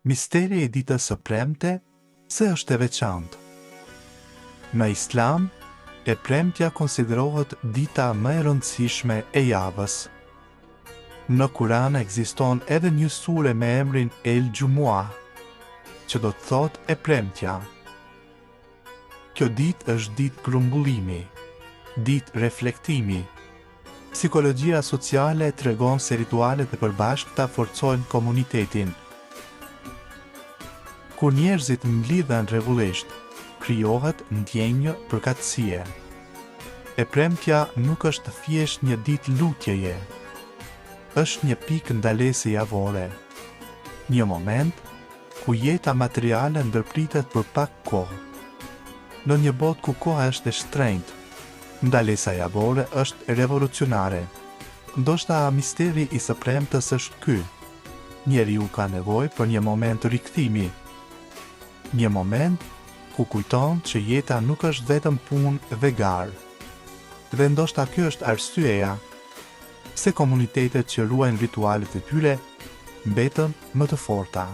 Misteri i ditës së premte pse është e veçantë? Në Islam, e premtja konsiderohet dita më e rëndësishme e javës. Në Kuran ekziston edhe një sure me emrin El Xhumuah, që do të thotë e premtja. Kjo ditë është ditë grumbullimi, ditë reflektimi. Psikologjia sociale tregon se ritualet e përbashkëta forcojnë komunitetin. Kur njerëzit mblidhen rregullisht, krijohet ndjenjë përkatësie. E premtja nuk është thjesht një ditë lutjeje. Është një pikë ndalese javore. Një moment ku jeta materiale ndërpritet për pak kohë. Në një botë ku koha është e shtrenjtë, ndalesa javore është revolucionare. Ndoshta misteri i së premtes është ky, njeriu ka nevojë për një moment rikthimi. Një moment ku kujton që jeta nuk është vetëm punë dhe garë. Dhe ndoshta kjo është arsyeja pse komunitetet që ruajnë ritualet e tyre mbetën më të forta.